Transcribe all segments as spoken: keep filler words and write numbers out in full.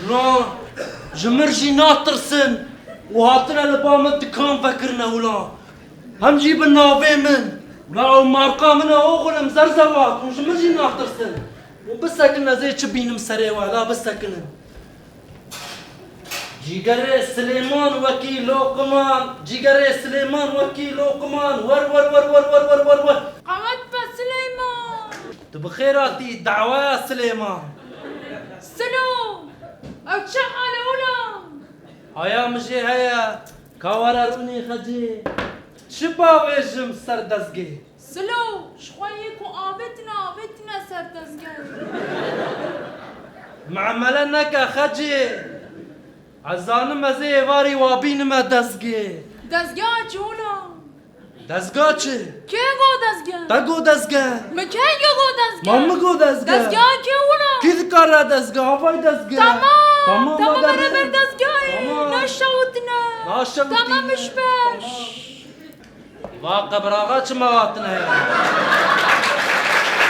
Ulan, ji mir jî natirsin û hatine li ba min dikan vekirine ulan. Hem jî bi navê min. Ulan ew marka min e oxlim, Zerzewat, û ji min jî natirsin. Û bisekinin, ez ê çi bînim serê we, la bisekinin. Cîgerê Silêman wekî Loqman, cîgerê Silêman wekî Loqman, wer, wer, wer. Qewet be Silêman! Tu bi xêr hatî, dawaya Silêman. Silo! Ew çi hal e wilo? Haya min jê heye, ka were rûnê xecê. Çi bavêjim ser dezgê? Silo, ji xwe yê ku avêtine, avêtine ser dezgehê. Memele neke xecê. Ez zanim ez ê êvarî wa bînime dezgê. Dezgeha çi wilo? Dezga çi? Kê got dezge? Te got dezge. Min kê got dezge? Ma min got dezge. Dezgeha kê wilo? Kî dikare dezge? Avay dezge. Tamam, tamam, tamam, beraber dezgehê. Tamam. Naşewitine. Naşewitine. Tamam, iş beş. Tamam. Va qebiraxa çima hatine ya?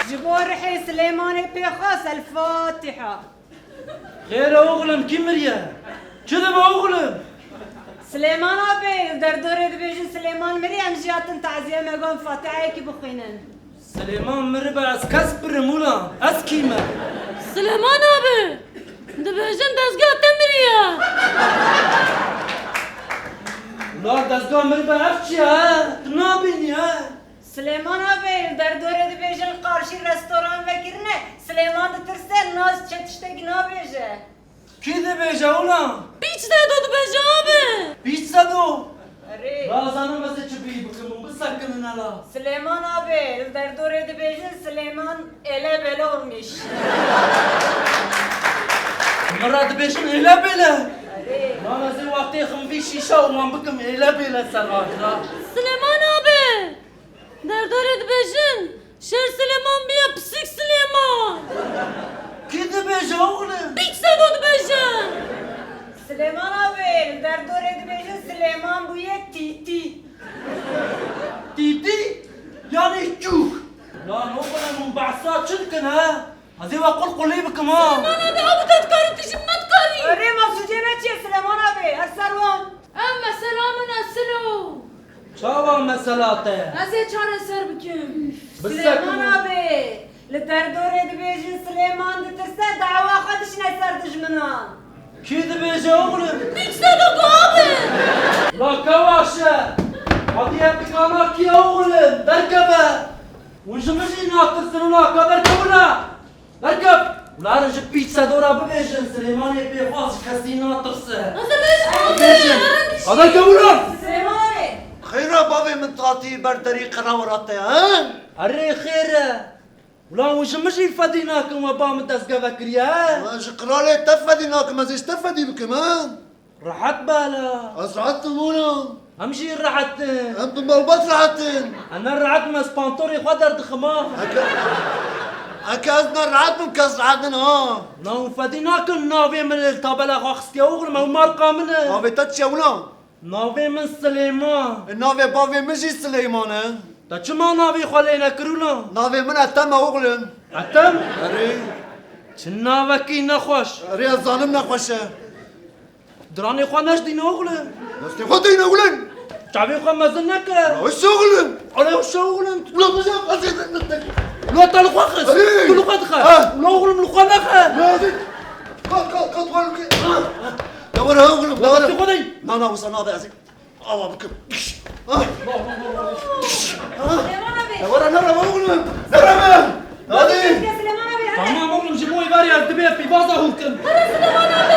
Ji bo rihê Silêmanê pêxas, El Fatiha. Xêr e oxlim, kî miriye? Çi dibe oxlim? Silêman abi, li derdorê dibêjin Silêman miriye, em jî hatin taziyê me got Fatihayekî bixwînin. Silêman miribe, ez kes birim ulan, ez kî me? Silêman abi, dibêjin dezgeh te miriye. Ulan dezgah miribe, ev çi ye he? Tu nabînî he? Silêman abi, li derdorê dibêjin li qarşî restoran vekirine, Silêman ditirse, nas çi tiştekî nabêje. Kî dibêje ulan? Pîç Sedo dibêje abi. Pîç Sedo? Erê. La zanim ez ê çi bî bikim û bisekinin hela. Silêman abi, li derdorê dibêjin Silêman ele bele olmuş. Min re dibêjin ele bele. Erê. Lan ez ê wextê xim vî şîşa û wan bikim ele bele ser hatira. Silêman abi. Derdorê dibêjin, Şêr Silêman bûye Pisîk Silêman. Kî dibêje oxlim? Pîç Sedo dibêje. Silêman abi, li derdorê dibêjin Silêman bûye tîtî. Tîtî? Yanî çûk. Lan oxlim, hûn behsa çi dikin he? Ez ê we qulqulî bikim ha. Silêman abi, ew te dikarî, tu ji min dikarî. Erê, maqsûdê me çi ye Silêman abi? Ez ser wan. Ev mesela min e Silo. Çawa mesela te? Ez ê çareser bikim. Bisekine. Silêman abi, li derdorê dibêjin Silêman ditirse, dawa xwe dişine ser dijminan. Kî dibêje oxlim? Pîç Sedo got abi. La kevaşe. Hatiye dikana kî oxlim? Derkeve. Hûn ji min jî natirsin û naka derkevin e. Derkev! Û herin ji Pîç Sedo re bibêjin, Silêmanê pêxwas ji kesî natirse. Ez ê bêjim abi, bêjin. Herin dişî. Derkev û lan! Silêmanê! Xêr e bavê min tatî ber derî qerawira te, he? Erê xêr e. Ulan hûn ji min jî fedî nakin we ba min destgeve kiriye, he? Ulan ji qiralê te fedî nakim, ez ê ji te fedî bikim, he? Rehet be la. Ez rehet im oğlum. Em jî rehet in. Em bi malbat rehet in. Ez ne rehet im, ez pantorê xwe derdixim ha. Eke, eke ez ne rehet bim, kes rehet in ha. Na hûn fedî nakin navê min li tabela xwe xistiye oxlim, ew marka min e. Navê te çi ye wila? Navê min Silêman. E, navê bavê min jî Silêman e. Te çima navê xwe lê nekir wila? Navê min Ethem e oxlim. Ethem? Erê. Çi navekî nexweş. Erê, ez zanim nexweş e. Diranê xwe neşdîne oxlim. Destê xwe deyne oxlim. Çavê xwe mezin neke. Wisa oxlim. Ala wisa oxlim. Ula bize, ez ê. Ula te li xwe xist. Erê. Tu li xwe dixe. Ha. Ula oxlim li xwe nexe. Ula ez ê. Ka, ka, ka, tu wan ki. De were oxlim, de were. Destê xwe dey. Na, na, wisa nabe ez ê. Ava bikim. Ah. Silêman abi. De were, nere oxlim. Nere be. Hadi. Silêman abi, hadi. Tamam oğlum, ji bo êvarê ez dibê pîvaza hûrkim. Hadi Silêman abi.